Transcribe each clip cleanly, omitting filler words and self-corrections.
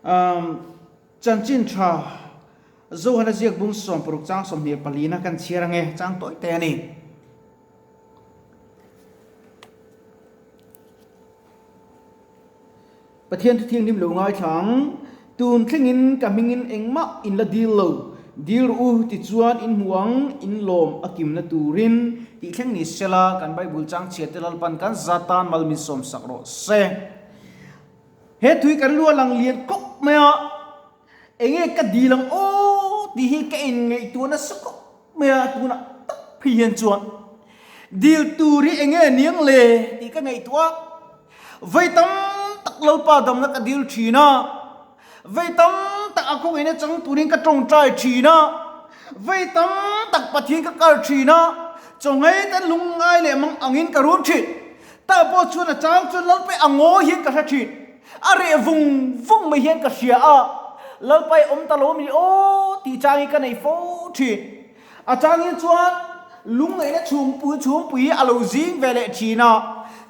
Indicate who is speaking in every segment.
Speaker 1: Chanchin tha Johana ziak bung 60 chang 24 na kan chhiar ange chang tawi te a ni. Pathian thu thianghlim lo ngaithla ang. Tun thlengin ka hmingin engmah in la dil lo. Dil rawh u tichuan in hmu ang, in lawm a kimna turin tih thleng ni sela kan Bible chang chhiate Lalpan kan za tan mal min sawmsak rawh se. He tui kan lu a lang lian kawp mai a, enge ka dil ang aw tih hi ka inngaihtuah nasa kawp mai a, tunah tak phei hian chuan dil tur hi enge niang le tih ka ngaihtuah a, vei tam tak Lalpa damna ka dil thin a, vei tam tak a khawngaihna chang turin ka tawngtai thin a, vei tam tak Pathian ka kal thin a, chawnghei ten lungngai leh mang angin ka rum thin. Tah pawh chuan a chang chuan Lalpai a ngawi hian ka hre thin. A reh vung vung mai hian ka hria a, Lalpai awm ta lo mi aw tih chang hi ka nei fo thin. A chang hi chuan lungngaihna chhungpui chhungpui hi a lo zing ve leh thin a,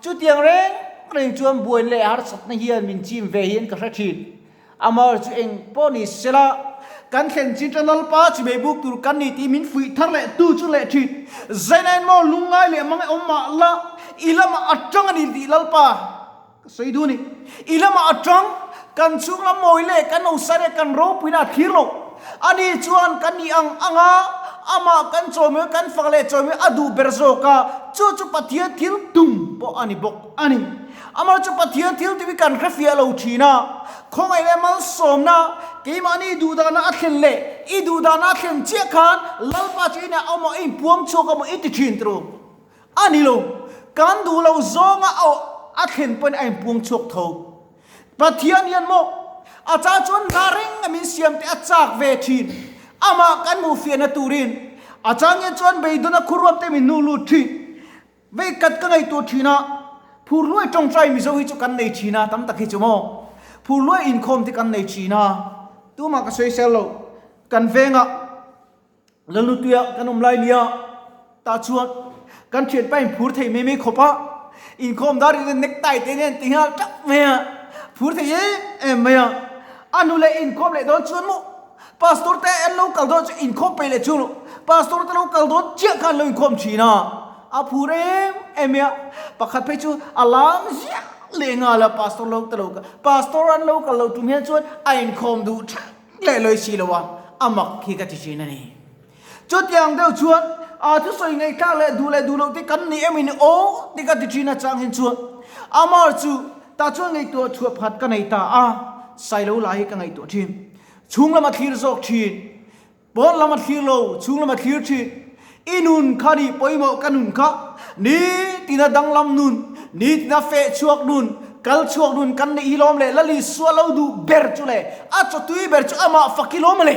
Speaker 1: chutiang reng reng chuan buai leh harsatna hian min chim ve hian ka hre thin. Amah chu eng pawh ni sela, kan thlen chin ṭa Lalpa chimei buk tur kan ni tih min fuih thar leh tu chu leh ṭhin. Zainain maw lungngai leh mang e awm mah la, i lamah a ṭang a ni tih Lalpa ka sawi duh a ni. I lamah a ṭang, kan chhung lam mawi leh kan hausa leh kan ropuina a thlir lo. Ani chuan kan nih ang anga amah kan chawimawia kan fak leh chawimawia a duh ber zawk a, chu chu Pathian thil tum pawh a ni bawk a ni. Amah chu Pathian thil tih hi kan hrefiah lo thin a, khawngaih leh malsawmna keimahni duhdahna a thlen leh i duhdahna a thlen chiah khan Lalpa chu inah awm a, i inpuang chhuak a maw i ti thin turu a ni lo. Kan duh lo zawnga a thlen pawhin a inpuang chhuak tho. Pathian hian maw a chah chuan hna reng a min siam te a chak ve thin. Amah kan hmuhfiahna turin a chang hian chuan beidawna khuruam te min hnu lut thin. Vei kat ka ngaihtuah thin a, phur hluai tawngtai Mizo hi chu kan nei thin a, tam tak hi chu maw? Phur hluai inkhawm te kan nei thin a, tumah ka sawi sel lo, kan vengah Lalnutuia kan awm lai nia, tah chuan kan thianpa in phur thei mai mai khawp a, inkhawm dar in necktie te nen ti nghal tap mai a, phur thei em em mai a, a nu leh inkhawm leh dawn chuan maw Pastor te an lo kal dawn chu inkhawm peih leh chu Pastor te lo kal dawn chiah khan lo inkhawm thin a, a phur em em mai a, pakhat phei chu a lam ziah leh nghal a Pastor lo te lo Pastor an lo kal lo tum hian chuan a inkhawm duh that leh lawi si lo a, a mak hi ka ti thin a ni. Chutiang deuh chuan a thusawi ngaihthlak leh duh leh duh loh te kan ni em in aw ti ka ti thin a chang hin chuan Amar chu tah chuan ngaihtuah chhuah phat ka nei ta a, Sailo lah hi ka ngaihtuah thin. Chhung lama thlir zawk thin, pawn lama thlir lo, chhung lama thlir thin. I nun kha nih pawimawh ka nun kha, nitina danglam nun, nitina feh chhuak nun, kal chhuak nun kan neih hi lawm le, Lalisua lo duh ber chu le, a chawtui ber chu amah fak hi lawm le.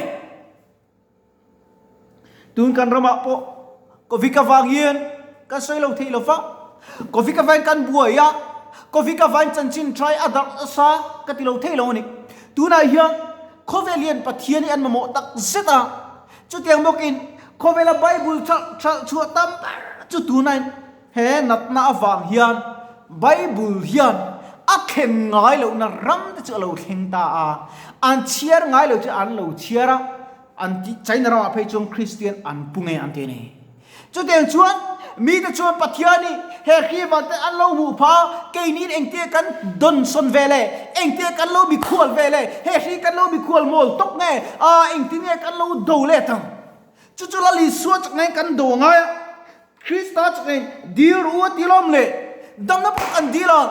Speaker 1: Tun kan ramah pawh Covid avang hian kan sawi lo theih lo va, Covid avangin kan buai a, Covid avangin chanchin trai a darh nasa ka ti lo theih lo a ni. Tunah hian khawvel hian Pathian hi an mamawh tak zet a, chutiang bawkin khawvela Bible thalh thalh chhuah tam ber chu tunah he natna avang hian Bible hian a thlen ngai lohna ram te chu a lo thleng ta a, an chhiar ngai lo chu an lo chhiar a, an ti China ramah phei chuan Kristian an pu nge an ti a ni. Chutiang chuan mite chuan Pathian hi he hrivan te an lo hmuh pha a, keiniin engtia kan dawnsawn ve le, engtia kan lo mikhual ve le, he hri kan lo mikhual mawl tawk nge, aa engtin nge kan lo do let ang? Chu chu Lal Isua chakna in kan do angai a, Krista chakna in dil ru a ti lawm le, damna pawh kan dil ang,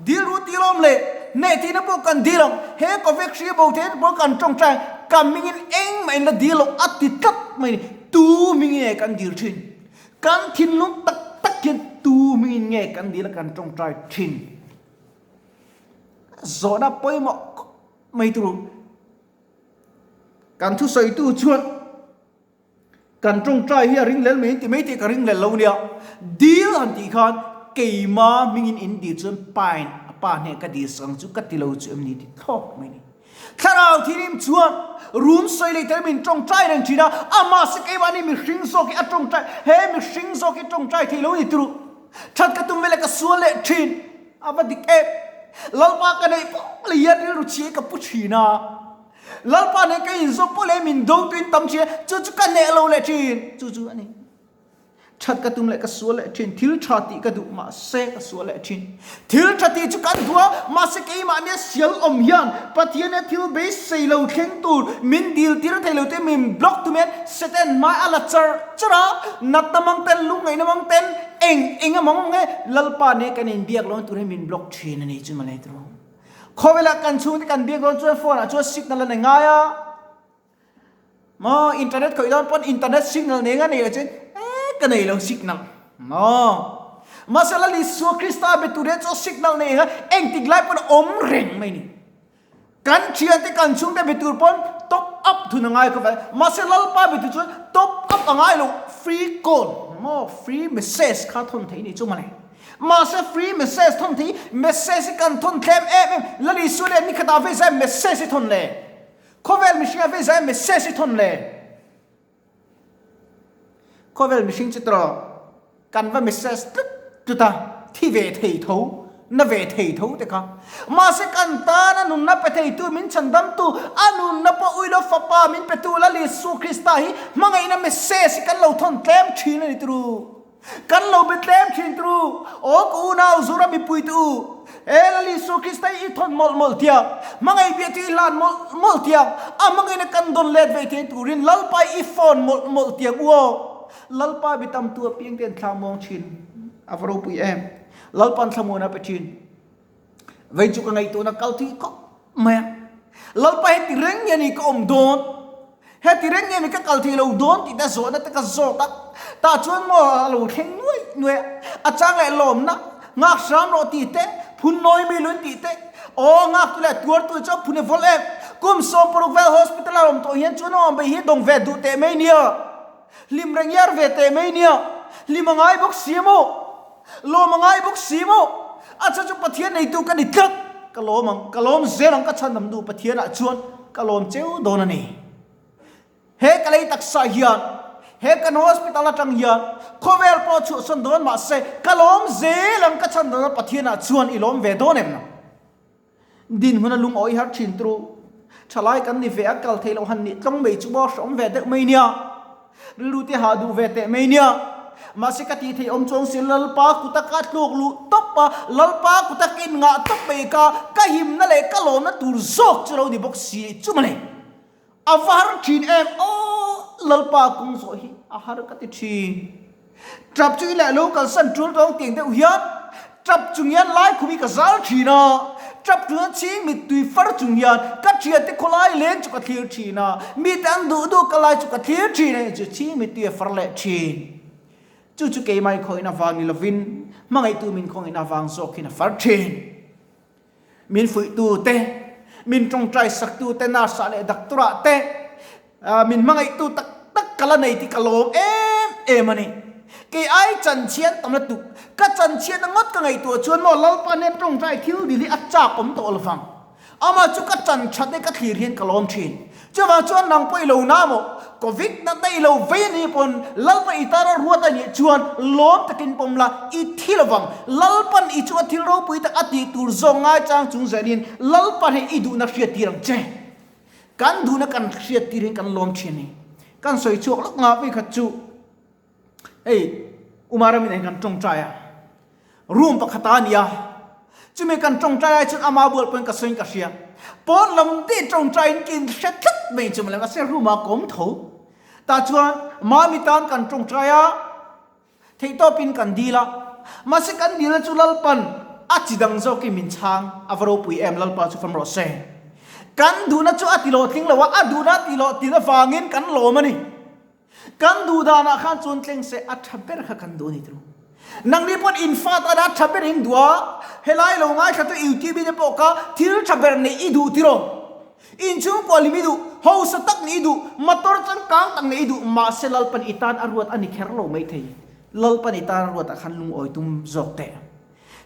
Speaker 1: dil ru a ti lawm le, hnehthihna pawh kan dil ang, he Covid hri bo thei pawh kan tawngtai ang, ka hmingin engmah in la dil lo a ti tlat mai ni, tu hmingin nge kan dil thin? Kan thinlung tak tak hian tu hmingin nge kan dil a kan tawngtai thin? Zawhna pawimawh khawp mai tur. Kan thusawitu chuan kan tawngtai hi a ring lel mai in ti mai tih ka ring lel lo nia. Dil han tih khan keima hmingin in dil chuan pain a pa hneh ka dil sak ang chu ka ti lo chu em ni ti thlawk mai ni. Thlarau thirim chuan rum sawi leh tel min tawngtai reng thin a, amah se keimahni mihring zawk hi a tawngtai, he mihring zawk hi tawngtai thei lo ni turu. That ka tum veleh ka sual leh thin. A va dik em! Lalpa ka neih pawh leh hian rilru chhia ka pu thin a. Lalpa nen ka inzawm pawh leh min do tuin tam thin a, chu chu ka hneh lo leh thin. Chu chu a ni. That ka tum leh ka sual leh thin, thil tha tih ka duh mahse ka sual leh thin. Thil tha tih chu kan duh a, mahse keimahnia sial awm hian Pathian-a thil beisei lo thleng tur min dil tir thei lo te min block tum hian Satan hmai a la char char a, natna mang ten, lungngaihna mang ten, eng eng a mang nge Lalpa nen kan inbiak lo tur hian min block thin a ni chu malay tawh. Khawvelah kan chhungte kan biak dawn chuan phone ah chuan signal a nei ngai a. Maw internet khawih dawn pawn internet signal nei nga nei lo chuan eh ka nei lo signal maw mahse Lal Isua Krista be tur hian chuan signal nei nga engtik lai pawn awm reng mai ni kan thian te kan chhung te be tur pawn top up thun a ngai khawp a mahse Lalpa be tur chuan top up a ngai lo free call maw free message kha thawn theih ni chu mawle mahse free message thawn theih message hi kan thawn thlem em em Lal Isua leh nikhatah vei zai message hi thawn le. Khawvel mihring a vei zai message hi thawn le. Khawvel mihring chu tawh kan va message tlut tlut a, thi ve thei tho, na ve thei tho te kha. Mahse kan tan a nunna pe theitu min chhandamtu, a nunna pawh ui lo fapa min petu Lal Isu Krista hi hmangaihna message hi kan lo thawn tlem thin a ni turu. Kan lo be tlem thin tru. Aw ka unau Zura mipui te u, he Lal Isu Krista hi i thawn mawlh mawlh tiang, hmangaih bia chu i hlan mawlh mawlh tiang, a hmangaihna kan dawn let ve thei turin Lalpa i phone mawlh mawlh tiang u aw. Lalpa bi tamtu apiang ten thla muang thin a va ropui em. Lalpan thlamuan a pe thin. Vei chu ka ngaihtuahna kal thui khawp mai a. Lalpa heti reng nge ni ka awm dawn? Heti reng nge ni ka kal thei lo dawn tih te zawhna te ka zawt a. Tah chuan maw a lo thleng nuai nuai a. A chang leh lawmna, nghak hram rawh tih te, phun nawi mi lun tih te, aw nghaktu leh tuartu chu a phun e vawlh em. Kum 60 vel hospital a awm tawh hian chuan awm bei hi dawng ve duh teh mai nia. Hlim reng iar ve teh mai nia. Hlim a ngai bawk si maw? Lawm a ngai bawk si maw? A chhan chu Pathian neitu ka ni tlat. Ka lawm ang, ka lawm zel ang ka chhan am duh Pathianah chuan ka lawm cheu dawn a ni. He ka lei taksa hian, he kan hospital atang hian khawvel pawh chhuahsan dawn mahse ka lawm zel ang ka chhan dawn Pathianah chuan i lawm ve dawn em? Dinhmun a lungawi har thin tru. Thalai kan ni ve a, kal theih loh han nih tlawng mai chu maw hreawm ve deuh mai nia. Rilru te hah duh ve teh mai nia. Mahse ka tih theih awm chuang si Lalpa kuta ka tluk luh tawp a, Lalpa kuta ka inngah tawp mai ka, ka himna leh ka lawmna tur zawk chu lo ni bawk si chu mawle. A va har thin em aw, Lalpa kawng zawh hi a har ka ti thin. Tap chu i leh lo kalsan tul tawng tiang deuh hian tap chung hian lai khum hi ka zal thin a, tap chung hian chhing mittui far chung hian ka thiante khawlai leng chu ka thlir thin a, mite an duh duh ka lai chu ka thlir thin a, chu chhing mittui a far leh thin. Chu chu keimah inkhawngin avang ni lovin hmangaihtu min khawngin avang zawk hian a far thin. Min fuihtu te, min tawngtai saktu te, nurse ah leh doctor ah te, min hmangaihtu tak tak ka la nei tih ka lawm em em a ni. Kei ai chanchhian tam lutuk, ka chanchhiatna ngawt ka ngaihtuah chuan maw Lalpa nen tawngtai thil dil hi a chak awm tawh lovang. Amah chu ka chan that e ka thlir hian ka lawm thin. Chuvang chuan nang pawh i lo na maw? Covid natna i lo vei a nih pawn Lalpa i tana ruat a nih chuan lawm takin pawm la, i thi lovang. Lalpan i chunga thil ropui tak a tih tur zawng ngaichang chung zelin Lalpa hi i duhna hriat tir ang che. Kan duhna kan hriat tir hian kan lawm thin a ni. Kan sawi chhuak lawk nga vekhat chu hei Umar Amin en kan tawngtai a. Room pakhata a ni a, chumi kan tawngtai ai chuan ama bual pawhin ka sawiin ka hria. Pawn lam dei tawngtaiin ka inhre tlat mai chu mawle, mahse room ah ka awm tho. Tah chuan Mami tan kan tawngtai a, theihtawpin kan dil a, mahse kan dilna chu Lalpan a chi dang zawkin min chhang, a va ropui em Lalpa chu fam rawh se. Kan duhna chu a ti hlawhtling lo a, a duhna a ti hlawhtlin avangin kan lawm a ni. Kan duh danah khan chuan tleng se a tha ber kha kan duh a ni tiro. Nangni pawn in fa tan a tha ber in duh a, helai lo ngaithla tu YouTube te pawh kha thil tha ber neih i duh tiro. Inchhungkua lim i duh, hausa tak nih i duh, motor changkang tak neih i duh, mahse Lalpan i tan a ruat a ni kher lo maithei. Lalpan i tan a ruatah khan lungawi tum zawk teh.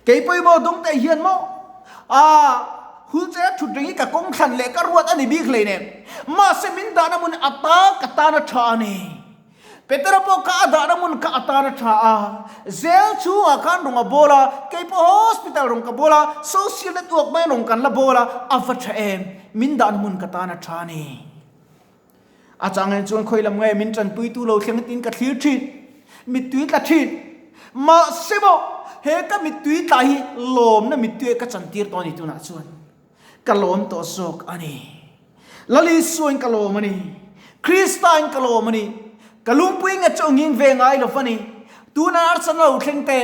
Speaker 1: Kei pawimawh dawng teh hian maw a hulchair thut reng hi ka kawng thlan leh ka ruat a ni bik hleinem. Mahse min dahna hmun a ta ka tan a tha a ni. Petera pawh kha a dahna hmun kha a tan a tha a, zel chhungah khan rawng a bawl a, kei pawh hospital rawng ka bawl a, social network mai rawng kan la bawl a, a va tha em, min dahna hmun ka tan a tha a ni. A changin chuan khawi lam nge min tanpuitu lo thleng tiin ka thlir thin, mittui tla thin. Mahse maw, he ka mittui tla hi lawmna mittui ah ka chantir tawh a ni tunah chuan. Ka lawm tawh zawk a ni. Lal Isuain ka lawm a ni. Kristain ka lawm a ni. Ka lungpui nge chu nging ve ngai lo va ni. Tuna arsan lo thleng te,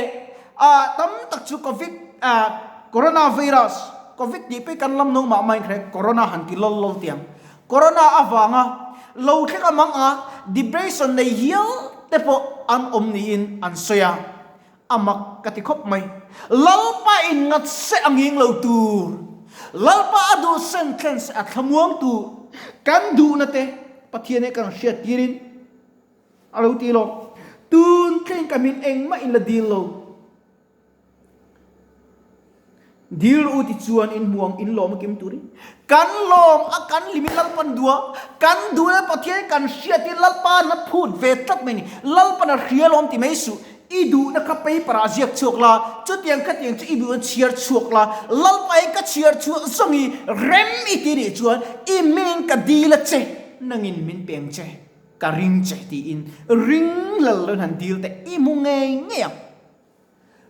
Speaker 1: ah tam tak chu Covid, ah Corona virus, Covid tih pawh hi kan lam no mah mah in ka hria, Corona han ti lawl lawl tih ang. Corona avanga lo thleng a mang a, depression nei hial te pawh an awm niin an sawi a, a mak ka ti khawp mai. Lalpa in ngat se a nging lo tur, Lalpa a duh sen thlen se a thlamuang tur, kan duhna te Pathian he kan hriat tirin a lo ti lo. Tun thleng ka hmin engmah in la dil lo. Dil u ti chuan in hmuang in lawm a kim turin kan lawm a kan hlim in Lalpan dua kan duh na Pathian kan hriat in Lalpa na phut ve tlat mai ni Lalpan a hria lawm ti mai suh i duh na kha paper ah ziak chhuak la chutiang khatiang chu i duh na chhiar chhuak la Lalpa hi ka chhiar chhuah zawng i rem i ti nih chuan i hming ka dil a che nangin min peng che ka ring che tiin ring lal lo in han dil teh i hmu ngei ngei ang.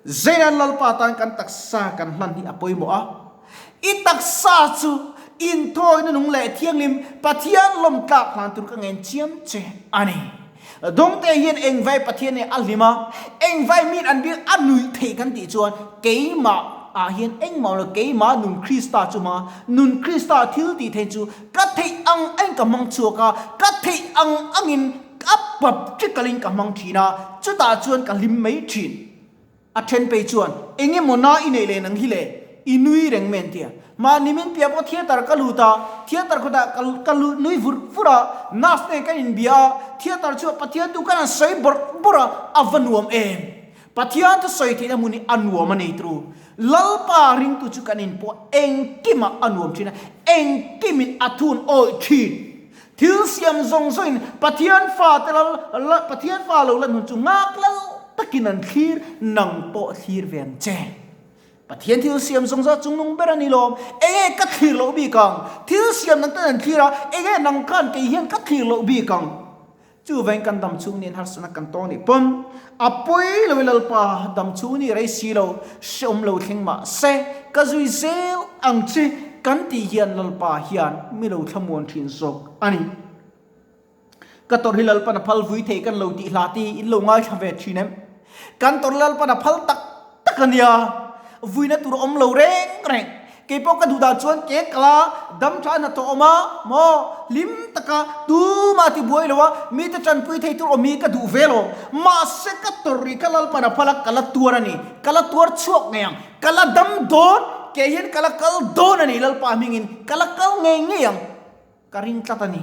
Speaker 1: Zeinan Lalpa tan kan taksa kan hlan hi a pawimawh a. I taksa chu inthawina nung leh thianghlim Pathian lawmtlak hlan tur ka ngen chiam che a ni. Dawngte hian engvai Pathian nih a hlim a, engvai min an biak a nuih theih kan tih chuan keimah ah hian engmah lo keimah nun Krista chu hmang a, nun Krista thil tih theih chu ka theih ang angin ka hmang chhuak a, ka theih ang angin A pap ṭikalin ka hmang ṭhin a, chutah chuan ka hlim mai ṭhin. A ṭhen phei chuan, Eng emaw na i neih leh nang hi le? I nui reng mai an ti a. Mahni min piah pawh theatre ka lut a, theatre khawtah ka ka nui vur vur a, nurse nen kan inbia a, theatre chu Pathian tu khan an sawi bawrh bawrh a, a va nuam em! Pathian chu sawi theihna hmun hi a nuam a nei tru. Lalpa ringtu chu kan inpawh engkimah a nuam ṭhin a, engkimin a thun awih ṭhin. Thil siam zawng zawngin Pathian fate lal, Pathian fa lo lan hun chu nghak lal takin an thlir, nang pawh thlir ve ang che. Pathian thil siam zawng zawng chung nung ber a ni lawm. Enge ka thlir loh bik ang? Thil siam nang ten an thlir a, enge nang khan kei hian ka thlir loh bik ang? Chuvain kan dam chhung nen harsatna kan tawng nih pawn a pawi lo i Lalpa, dam chhung ni rei si lo, hreawm lo thleng mah se ka zui zel ang che kan tih hian Lalpa hian mi lo thlamuan thin zawk a ni. Ka tawrh hi Lalpan a phal vui thei kan lo tih hla te hi in lo ngaithla ve thin em? Kan tawrh Lalpan a phal tak tak a nia, vuina tur a awm lo reng reng. Kei pawh ka duh dan chuan ke kala dam tha hnathawh awm a maw, hlim taka tumah ti buai lo a, mite tanpui thei tur awm hi ka duh ve lo. Mahse ka tawrh rih kha Lalpan a phal a, ka la tuar a ni, ka la tuar chhuak ngei ang, ka la dam dawn, kei hian ka la kal dawn a ni Lalpa hmingin ka la kal ngei ngei ang. Ka ring tlat a ni.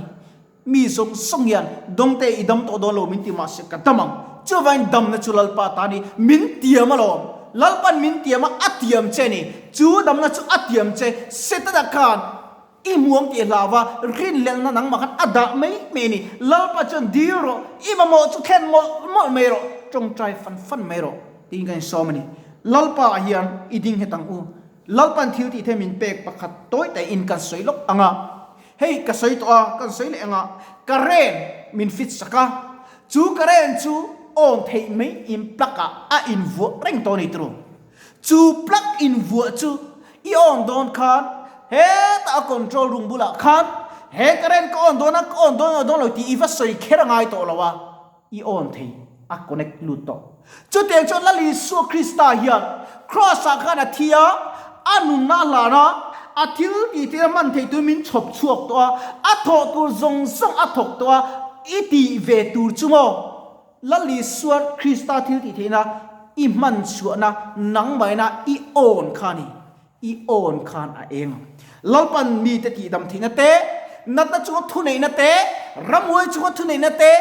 Speaker 1: Mi zawng zawng hian Dawngte i dam tawh dawn lo min ti mahse ka dam ang. Chuvangin damna chu Lalpa ta ni min tiam alawm. Lalpan min tiam a, a tiam che ni. Chu damna chu a tiam che. Setana khan i hmuam tih hlau va, rinhlelhna nangmah khan a dah mai mai a ni. Lalpa chuan dil rawh, i mamawh chu thlen mawlh mawlh mai rawh, tawngtai fan fan mai rawh tiin ka insawm a ni. Lalpa ah hian i ding nghet ang u. Lalpan thil tih the min pek pakhat tawi taih in kan sawi lawk ang a, hei ka sawi tawh a, kan sawi leh ang a, current min fit sak a, chu current chu on theih mai in plug ah a in vuah reng tawh a ni turu. Chu plug in vuah chu i on dawn khan hetah a control room bulah khan he current ka on dawn a, ka on dawn emaw dawn lo tih i va sawi kher a ngai tawh lo a, I awn thei, a connect lut tawh. Chutiang chuan Lal Isua Krista hian Kraws-ah khan a thi a, a nunna a hlan a, a thil tih theih a hman theih turin min chhawp chhuak tawh a, a thawh tur zawng zawng a thawk tawh a, i tih ve tur chu maw? Lal Isua Krista thil tih theihna i hman chhuahna nangmahina i awn kha a ni. I awn khan a eng ang. Lalpan mite tihdam theihna te, natna chunga thuneihna te, ramhuai chunga thuneihna te,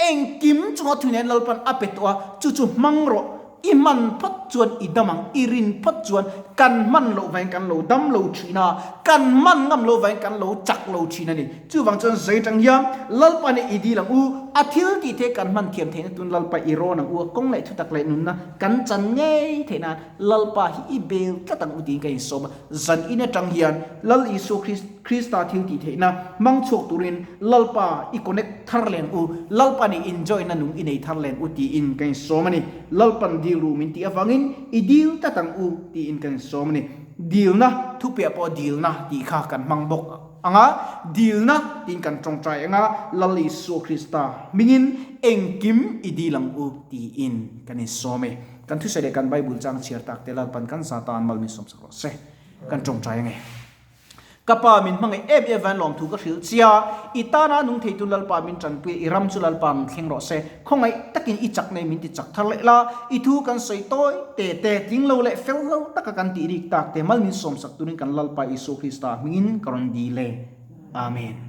Speaker 1: engkim chunga thuneihna Lalpan a pe tawh a, chu chu hmang rawh. I hman phawt phawt chuan i dam ang, i rin phawt chuan kan hman loh vangin kan lo dam lo thin a, kan hman ngam loh vangin kan lo chak lo thin a ni. Chuvang chuan zai atang hian Lalpa nih i dil ang u, a thil tih te kan hman thiam theihna tun Lalpa i rawn ang u, a kawng leh thutak leh nunna kan chan ngei theih nan Lalpa hi i bel tlat ang u tiin ka insawm a. Zan in atang hian Lal Isua Krista thil tih theihna hmang chhuak turin Lalpa i connect thar leng u, Lalpa nih enjoy na nung i nei thar leng u tiin ka insawm a ni. Lalpan dil ru min tih avangin i dil tlat ang u tiin ka insawm a ni. Dilna thupiah pawh dilna tih kha kan hmang bawk ang a, dilna tiin kan tawngtai ang a, Lal Isua Krista hmingin engkim i dil ang u tiin kan insawm e. Kan thusawi leh kan Bible chang chhiar tak te Lalpan kan za tan mal min sawmsak rawh se. Kan tawngtai ang e. Ka Pa min hmangaih em em vain lawmthu ka hrilh chia, i tana nung theitu Lalpa min tanpui a, i ram chu Lalpa min thleng rawh se. Khawngaih takin i chak nei min ti chak thar leh la, i thu kan sawi tawi te te, tling lo leh fel lo taka kan tih rik tak te mal min sawmsak turin kan Lalpa Isua Krista hmingin ka rawn dil e. Amen.